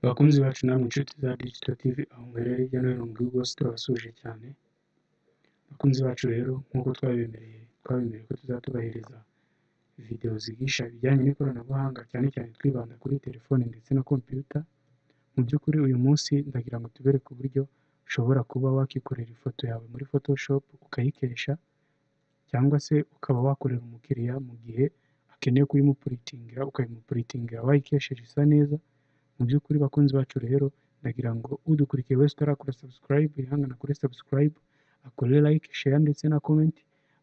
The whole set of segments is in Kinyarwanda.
Abakunzi bacu namwe inshuti za Digital TV aho muherereye hirya no hino mu gihugu hose, turabasuhuje cyane. Abakunzi bacu rero, nk'uko twabemereye ko tuzatubahereza video zigisha ibijyanye n'ikoranabuhanga, cyane cyane twibanda kuri telefone ndetse na computer. Mu by'ukuri uyu munsi ndagira ngo tubereke uburyo ushobora kuba wakikorera ifoto yawe muri Photoshop ukayikesha, cyangwa se ukaba wakorera umukiriya mu gihe akeneye kuyimupuritingira, ukayimupuritingira wayikesheje isa neza. Mu by'ukuri bakunzi bacu rero, ndagira ngo udukurikiye wese utarakora subscribe yihangane akore subscribe, akore like, share ndetse na comment,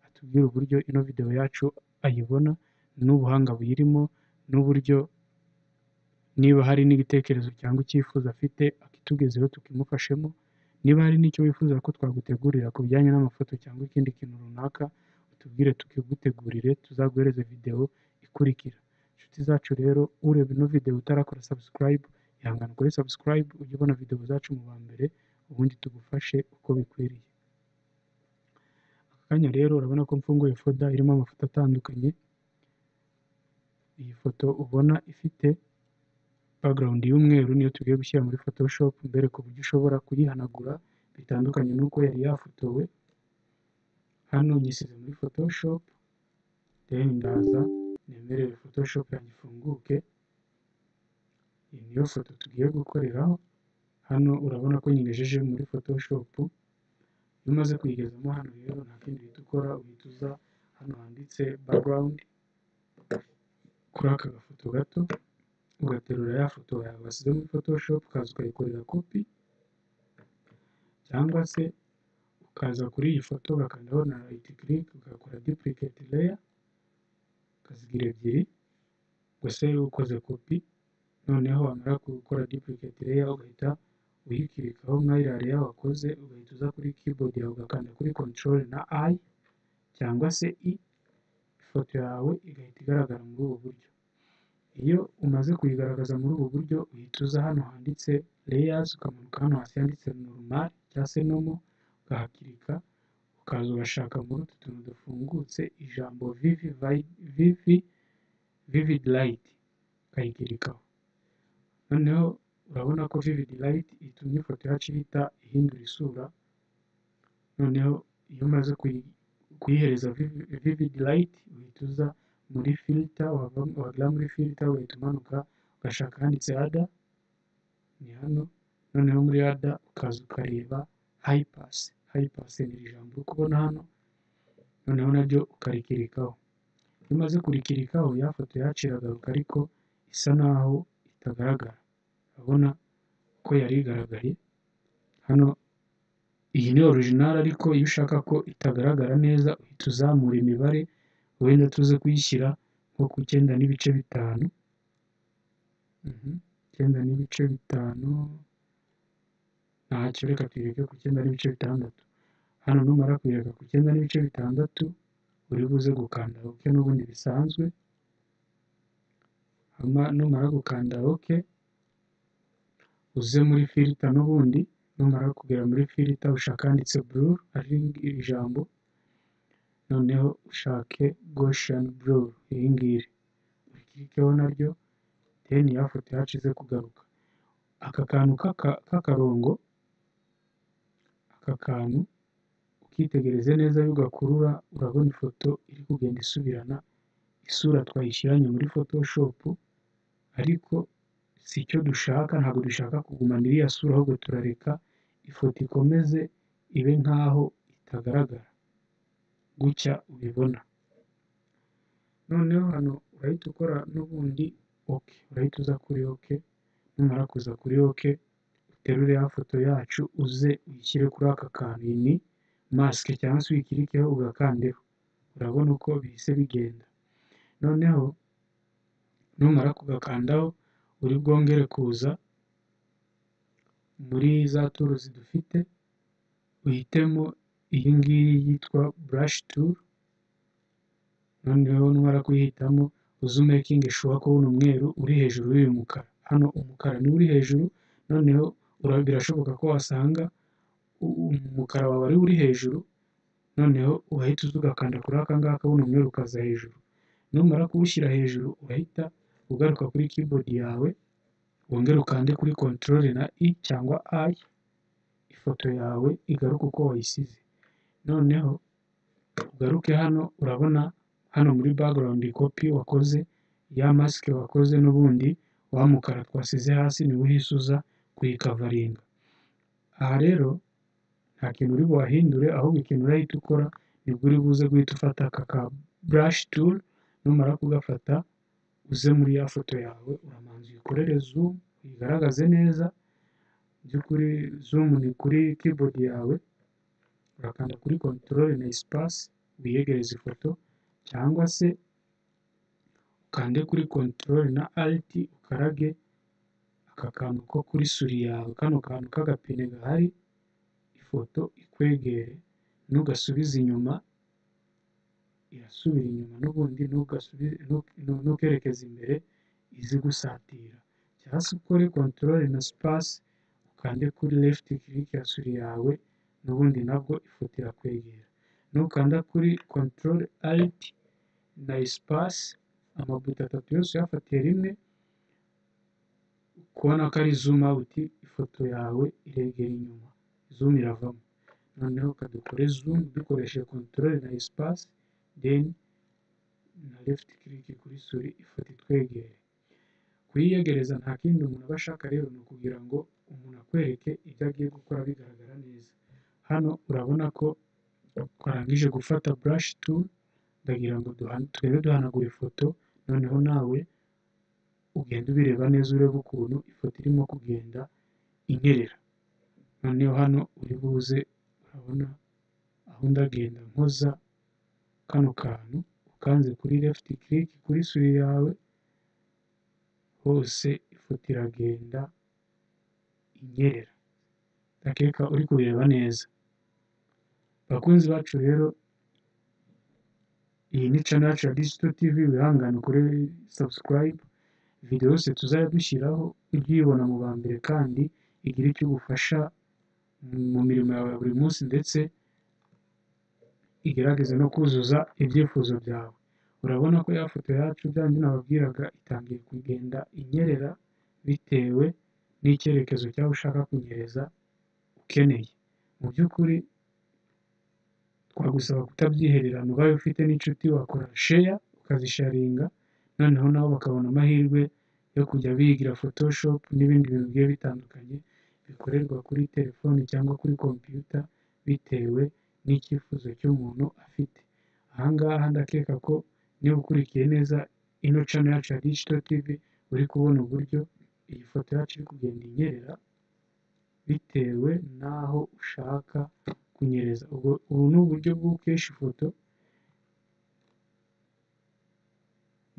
atubwire uburyo ino video yacu ayibona n'ubuhanga buyirimo, n'uburyo niba hari n'igitekerezo cyangwa icyifuzo afite akitugezeho tukimufashemo. Niba hari n'icyo wifuza ko twagutegurira ku bijyanye n'amafoto cyangwa ikindi kintu runaka, utubwire tukigutegurire, tuzaguhereze video ikurikira. Inshuti zacu rero, ureba ino video utarakora subscribe ihangane ukore subscribe, ujye ubona video zacu mu ba mbere, ubundi tugufashe uko bikwiriye. Aka kanya rero urabona ko mfunguye folder irimo amafoto atandukanye. Iyi foto ubona ifite background y'umweru niyo tugiye gushyira muri Photoshop, mbereka uburyo ushobora kuyihanagura bitandukanye n'uko yari yafotowe. Hano nyisize muri Photoshop, then ndaza nemerere Photoshop yanjye ifunguke. Iyi niyo foto tugiye gukoreraho. Hano urabona ko nyigejeje muri Photoshop. Iyo umaze kuyigezamo hano rero, nta kindi uhita ukora, uhita uza hano handitse background kuri aka gafoto gato, ugaterura ya foto yawe wasize muri Photoshop, ukaza ukayikorera copy, cyangwa se ukaza kuri iyi foto ugakandaho na right click, ugakora duplicate layer, ukazigira ebyiri, gusa ukoze copy. Noneho wamara gukora duplicate layer, ugahita uyikirikaho nka iriya layer wakoze, ugahita uza kuri keyboard yawe ugakanda kuri Control na I cyangwa se I, ifoto yawe igahita igaragara muri ubu buryo. Iyo umaze kuyigaragaza muri ubu buryo, uhita uza hano handitse layers, ukamanuka hano hasi handitse normal cyangwa se normal, ukahakirika, ukaza ugashaka muri utu tuntu dufungutse ijambo vivid light, ukayikirikaho. Noneho urabona ko vivid light itumye ifoto yacu ihita ihindura isura. Noneho iyo umaze kuyihereza vivid light, uhita uza muri filter, wagera muri filter ugahita umanuka ugashaka ahanditse other, ni hano. Noneho muri other ukaza ukareba high pass. High pass ni iri jambo uri kubona hano, noneho naryo ukarikirikaho. Iyo umaze kurikirikaho, ya foto yacu iragaruka ariko isa naho itagaragara. Urabona ko yari igaragaye hano, iyi ni original, ariko iyo ushaka ko itagaragara neza uhita uzamura imibare, wenda tuze kuyishyira nko ku 9.5, 9.5 ntacyo, reka tuyireke ku 9.6. Hano numara kuyireka ku 9.6, uri buze gukanda OK n'ubundi bisanzwe. Numara gukanda OK, uze muri filter n'ubundi. Numara kugera muri filter, ushaka handitse blur, ari iri jambo, noneho ushake Gaussian blur, iri ngiri, urikirikeho naryo, then ya foto yacu ize kugaruka. Aka kantu k'akarongo, aka kantu ukitegereze neza, iyo ugakurura urabona ifoto iri kugenda isubirana isura twayishyiranye muri Photoshop, ariko si icyo dushaka. Ntabwo dushaka kugumana iriya sura, ahubwo turareka ifoto ikomeze ibe nk'aho itagaragara gutya ubibona. Noneho hano urahita ukora n'ubundi OK, urahita uza kuri OK. Numara kuza kuri OK, uterure ya foto yacu uze uyishyire kuri aka kantu, iyi ni mask, cyangwa se uyikirikeho ugakandeho, urabona uko bihise bigenda. Noneho numara kugakandaho, uri bwongere kuza muri za tools dufite, uhitemo iyi ngiyi yitwa brush tool. Noneho numara kuyihitamo, uze umakinge sure ko buno umweru uri hejuru y'uyu mukara. Hano umukara niwo uri hejuru. Noneho birashoboka ko wasanga umukara wawe ari uri hejuru, noneho urahita uza ugakanda kuri aka ngaka, buno umweru ukaza hejuru. Numara kuwushyira hejuru, urahita ugaruka kuri keyboard yawe. Wongere ukande kuri control na I cyangwa I, ifoto yawe igaruke uko wayisize. Noneho ugaruke hano, urabona hano muri background copy wakoze, ya mask wakoze n'ubundi wa mukara twasize hasi niwo uhise uza kuyikavaringa. Aha rero nta kintu uri buhahindure, ahubwo ikintu urahita ukora nibwo uri buze guhita ufata aka ka brush tool. Numara kugafata uze muri ya foto yawe, uramanza uyikorere zoom uyigaragaze neza. By'ukuri zoom ni kuri keyboard yawe, urakanda kuri control na espace wiyegereze ifoto, cyangwa se ukande kuri control na alt ukarage aka kantu ko kuri souris yawe, kano kantu k'agapine gahari, ifoto ikwegere. Nugasubiza inyuma irasubira inyuma n'ubundi, nukerekeza imbere izi gusatira. Cyangwa se ukore control na space ukande kuri left click ya souris yawe, n'ubundi nabwo ifoto irakwegera. Nukanda kuri control alt na espace, amabuto atatu yose uyafatiye rimwe, kubona ko ari zoom out, ifoto yawe iregera inyuma, zoom iravamo. Noneho kadukore zoom dukoresheje control na espace, then na left click kuri souris, ifoto itwegere. Kuyiyegereza nta kindi umuntu aba ashaka rero, ni ukugira ngo umuntu akwereke ibyo agiye gukora bigaragara neza. Hano urabona ko twarangije gufata brush tool, ndagira ngo tugende duhanagura ifoto, noneho nawe ugende ubireba neza, urebe ukuntu ifoto irimo kugenda inyerera. Noneho hano uri buze, urabona aho ndagenda nkoza kano kantu, ukanze kuri left click kuri souris yawe, hose ifoto iragenda inyerera. Ndakeka uri kubireba neza. Bakunzi bacu rero, iyi ni channel yacu ya Digital TV, wihangane ukore subscribe, video yose tuzajya dushyiraho ujye uyibona mu ba mbere, kandi igire icyo igufasha mu mirimo yawe ya buri munsi, ndetse igerageze no kuzuza ibyifuzo byawe. Urabona ko ya foto yacu, bya bindi nababwiraga, itangiye kugenda inyerera bitewe n'icyerekezo cy'aho ushaka kunyereza ukeneye. Mu by'ukuri twagusaba kutabyihererana, ubaye ufite n'inshuti wakora share ukazisharinga, noneho nabo bakabona amahirwe yo kujya bigira Photoshop n'ibindi bintu bigiye bitandukanye bikorerwa kuri telefoni cyangwa kuri computer bitewe n'icyifuzo cy'umuntu afite. Aha ngaha ndakeka ko niba ukurikiye neza ino channel yacu ya Digital TV, uri kubona uburyo iyi foto yacu iri kugenda inyerera bitewe n'aho ushaka kunyereza. Ubu ni uburyo bw'ukesha ifoto,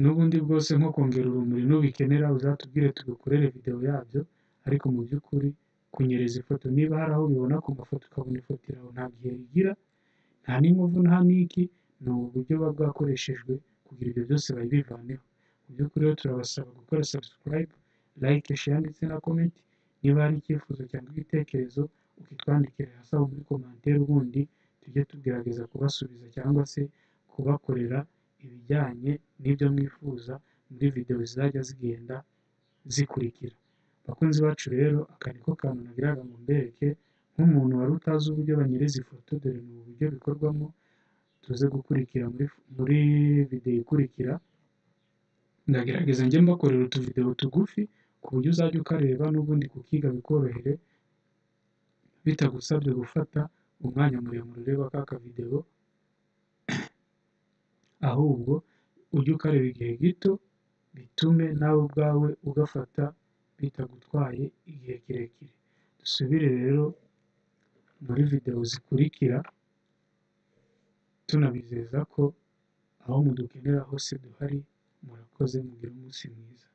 n'ubundi bwose nko kongera urumuri, nubikenera uzatubwire tugukorere video yabyo. Ariko mu by'ukuri kunyereza ifoto, niba hari aho ubibona ku mafoto ukabona ifoto yawe nta gihe igira, nta n'inkovu, nta n'iki, ni ubu buryo buba bwakoreshejwe kugira ibyo byose babivaneho. Mu by'ukuri rero turabasaba gukora subscribe, like, share ndetse na comment. Niba hari icyifuzo cyangwa igitekerezo ukitwandikira hasi aho muri commentaire, ubundi tujye tugerageza kubasubiza cyangwa se kubakorera ibijyanye n'ibyo mwifuza muri video zizajya zigenda zikurikira. Bakunzi bacu rero, aka niko kantu nagiraga ngo mbereke nk'umuntu wari utazi uburyo banyereza ifoto, dore ni ubu buryo bikorwamo. Tuze gukurikira muri video ikurikira, ndagerageza njye mbakorera utuvideo tugufi ku buryo uzajya ukareba n'ubundi kukiga bikorohere, bitagusabye gufata umwanya muremure ureba ka kavideo, ahubwo ujye ukareba igihe gito bitume nawe ubwawe ugafata bitagutwaye igihe kirekire. Dusubire rero muri video zikurikira, tunabizeza ko aho mudukenera hose duhari. Murakoze, mugire umunsi mwiza.